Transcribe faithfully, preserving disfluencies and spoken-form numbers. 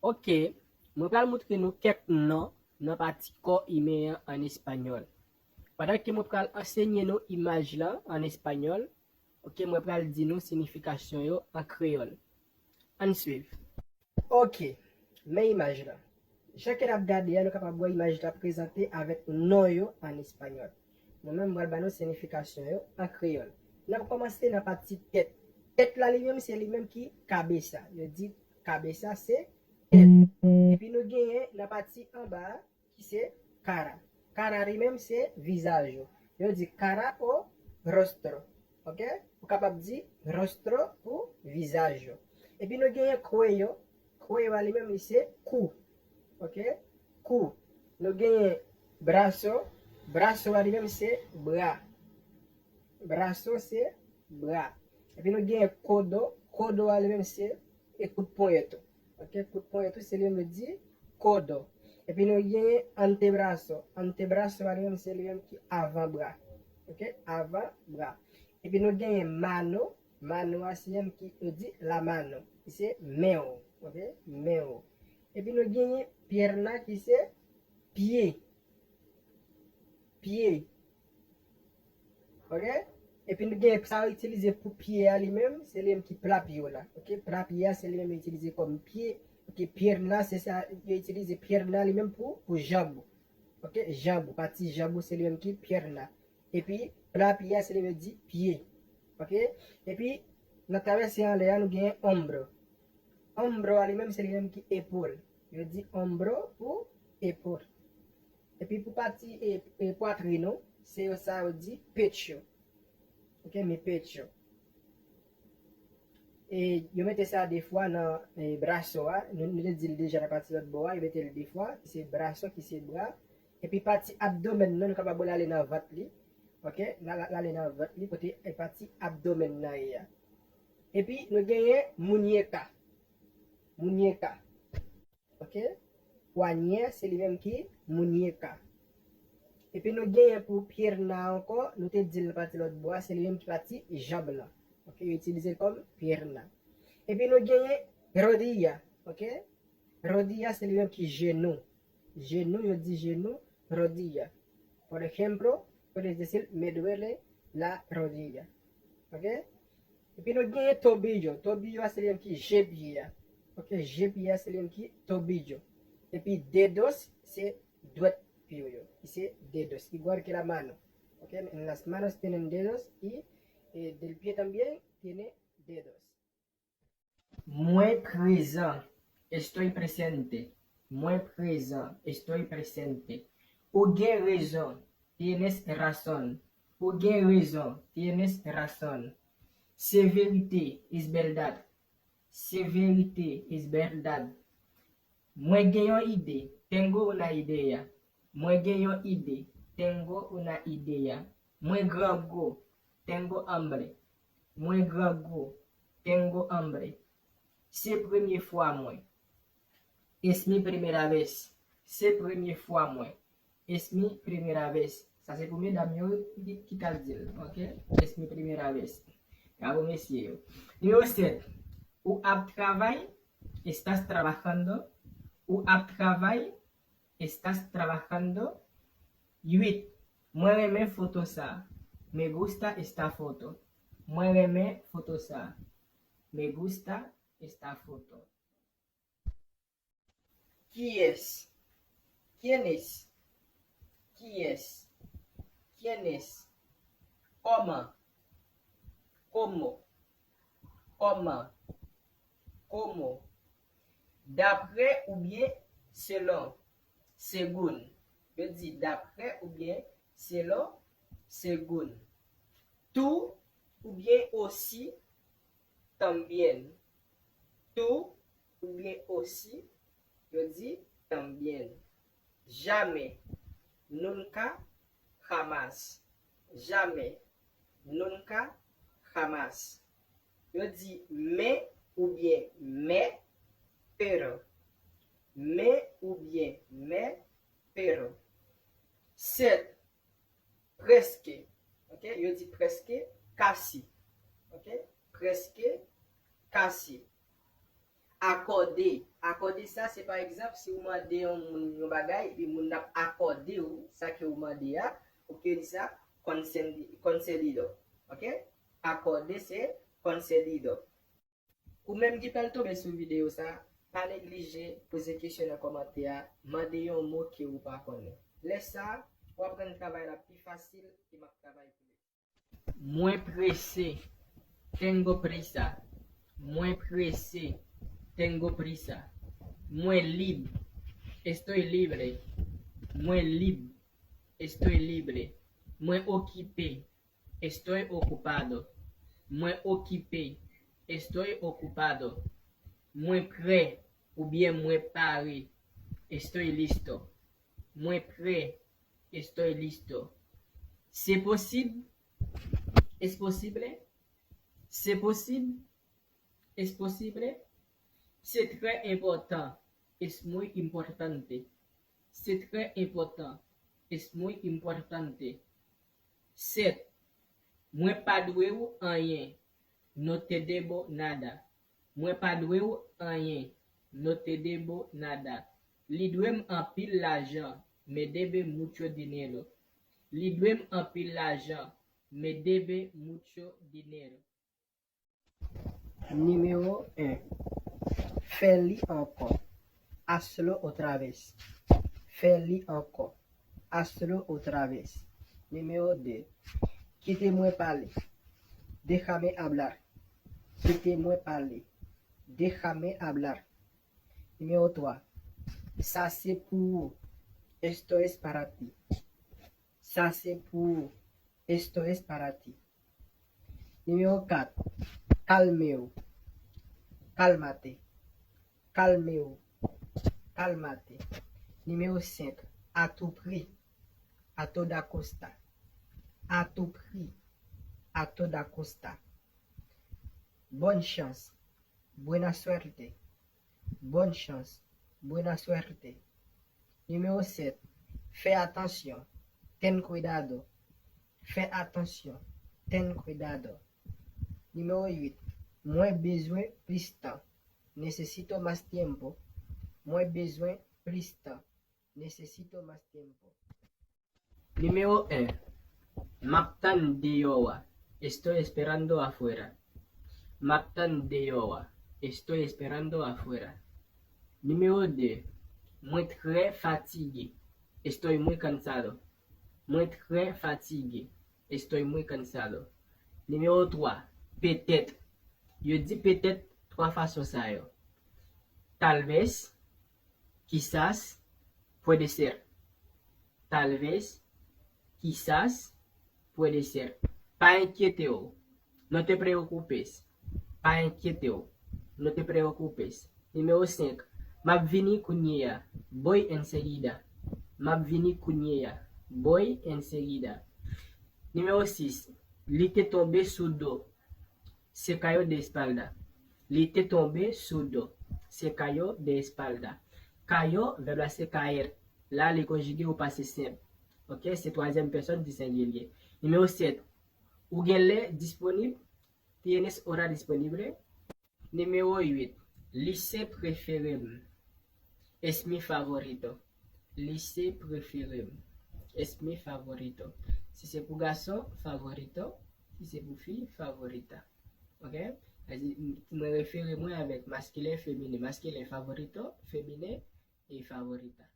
Ok, mwen pral moutre nou kèk non nan pati kò imen an an espanyòl. Pandan ke mwen pral ansenye nou imaj lan an espanyòl, ok, mwen pral di nou siyifikasyon yo an kreyòl. Ann swiv. Ok, men imaj lan. Jan ke n ap gade a, nou kapab wè imaj la prezante avèk non yo an espanyòl. Mwen menm, mwen pral ba nou siyifikasyon yo an kreyòl. N ap kòmanse nan pati tèt. Tèt la li menm, se li menm ki cabeza. Yo di cabeza se tèt. Epi nou genyen nan pati anba a, ki se cara. Cara li menm se vizaj yo. Yo di cara o rostro. Ok? Ou kapab di rostro pou vizaj yo. Epi nou genyen cuello. Cuello a li menm li se kou. Ok? Kou. Nou genyen brazo. Brazo a li menm se bra. Brazo se bra. Epi nou genyen codo. Codo a li menm se e kout ponyèt ou. Ok? Kout ponyèt ou se li menm yo di codo. Epi nou genyen antebrazo. Antebrazo a li menm se li menm ki avan bra. Ok? Avan bra. Epi nou genyen mano. Mano a se li menm ki yo di la mano. Ki se men w. Ok? Men w. Epi nou genyen pierna ki se pye. Pye. Ok? Epi nou gen sa yo itilize pou pye a li menm, se li menm ki pla pye w la. Ok? Pla pye a se li menm yo itilize kòm pye. Ok? Pierna se sa yo itilize pierna li menm pou, pou janm ou. Ok? Janm ou, pati janm ou se li menm ki pierna. Epi pla pye a se li menm yo di pye. Ok? Epi nan travèse anlè a nou gen hombro. Hombro a li menm se li menm ki epòl. Yo di hombro pou epòl. Epi pou pati e, e pwatrin ou, se yo sa yo di pecho. Ok, mi pecho. E yo mete sa de fwa nan e, braso a, nou, nou te di l deja nan pati lòt bò a, yo mete l de fwa, ki se braso, ki se bra. Epi pati abdomen nan, nou kapab wè l ale nan vant li. Ok, l ale nan vant li, kote e pati abdomen nan ye a. Epi nou genyen muñeca. Muñeca. Ok? Pwanyè, se li menm ki muñeca. Epi nou genyen pou pierna ankò, nou te di l nan pati lòt bò a, se li menm ki pati janm lan. Ok? Yo itilize l kòm pierna. Epi nou genyen rodilla. Ok? Rodilla, se li menm ki jenou. Jenou, yo di jenou, rodilla. Por ejemplo, puedes decir, me duele la rodilla. Ok? Epi nou genyen tobillo. Tobillo a se li menm ki je pye a. Ok, je pye a se li menm ki tobillo. Epi dedos se dwèt pye yo. Ki se dedos. Igual que la mano. Ok, en las manos tienen dedos y eh, del pie también tiene dedos. Mwen prezan. Estoy presente. Mwen prezan. Estoy presente. Ou gen rezon. Tienes razón. Ou gen rezon. Tienes razón. Se verite. Es verdad. Se verite. Es verdad. Mwen gen yon ide. Tengo una idea. Mwen gen yon ide. Tengo una idea. Mwen grangou. Tengo hambre. Mwen grangou. Tengo hambre. Se premye fwa mwen. Es mi primera vez. Se premye fwa mwen. Es mi primera vez. Sa se pou medam yo ki, ki t al di l, ok? Es mi primera vez. Bravo mesye yo. Nimewo sèt. Ou ap travay? Estás trabajando? Ou ap travay? Estás trabajando? Uit. Mwen renmen foto sa. Me gusta esta foto. Mwen renmen foto sa. Me gusta esta foto. Kiyès? Quién es? Kiyès? Quién es? Kòman? Cómo? Kòman? Cómo? Daprè oubyen selon? Según. Yo di daprè oubyen selon? Según. Tou oubyen osi? También. Tou oubyen osi? Yo di también. Jamè. Nunca, jamás. Jamè. Nunca, jamás. Yo di men oubyen mè, pero. Men oubyen mè, pero. Sèt. Prèske. Ok? Yo di prèske, casi. Ok? Prèske, casi. Akòde. Akòde sa, se pa egzanp, si ou mande yon moun yon bagay, epi moun nan ap akòde ou sa ke ou mande a, ou ke di sa concedi-, concedido. Ok? Akòde se concedido. Ou menm ki pral tonbe sou videyo sa, pa neglije poze kesyon nan kòmantè a, mande yon mo ke ou pa konnen. Lè sa, w ap rann travay la pi fasil e m ap travay plis. Mwen prese, tengo prisa. Mwen prese, tengo prisa. Mwen lib, estoy libre. Mwen lib, estoy libre. Mwen okipe, estoy ocupado. Mwen okipe, estoy ocupado. Mwen prè oubyen mwen pare, estoy listo. Mwen prè, estoy listo. Se posib, es posible. Se posib, es posible. Se trè enpòtan, es muy importante. Se trè enpòtan, es muy importante. Sèt, mwen pa dwe w anyen, no te debo nada. Mwen pa dwe w anyen, no te debo nada. Li dwe m anpil lajan, me debe mucho dinero. Li dwe m anpil lajan, me debe mucho dinero. Nimewo en, fè li ankò. Hazlo otra vez. Fè li ankò. Hazlo otra vez. Nimewo de, kite mwen pale. Déjame hablar. Kite mwen pale. Déjame hablar. Nimewo twa, sa se pou ou. Esto es para ti. Sa se pou ou. Esto es para ti. Nimewo kat, kalme w. Cálmate. Kalme w. Cálmate. Nimewo senk, a tou pri. A toda costa. A tou pri. A toda costa. Bòn chans. Buena suerte. Bòn chans. Buena suerte. Nimewo sèt, fè atansyon. Ten cuidado. Fè atansyon. Ten cuidado. Nimewo uit, mwen bezwen plis tan. Necesito más tiempo. Mwen bezwen plis tan. Necesito más tiempo. Nimewo en, m ap tann deyò a. Estoy esperando afuera. M ap tann deyò a. Estoy esperando afuera. Nimewo de, mwen trè fatige. Estoy muy cansado. Mwen trè fatige. Estoy muy cansado. Nimewo twa, petèt. Yo di petèt twa fason sa yo. Tal vez, quizás, puede ser. Tal vez, quizás, puede ser. Pa enkyete w. No te preocupes. Pa enkyete w. No te preocupes. Nimewo senk, m ap vini kounye a. Voy enseguida. M ap vini kounye a. Voy enseguida. Nimewo sis, li te tonbe sou do. Se cayó de espalda. Li te tonbe sou do. Se cayó de espalda. Cayó, vèb la se caer. La, li konjige o pase senp. Ok, se twazyèm pèsòn di sengilye. Nimewo sèt, ou genlè disponib? ¿Tienes hora disponible? Nimewo uit, li se prefere m. Es mi favorito. Li se prefere m. Es mi favorito. Si se pou gason, favorito. Si se pou fi, favorita. Ok? Sa di, m- mwen refere mwen avèk maskilen, feminen. Maskilen, favorito. Feminen, e favorita.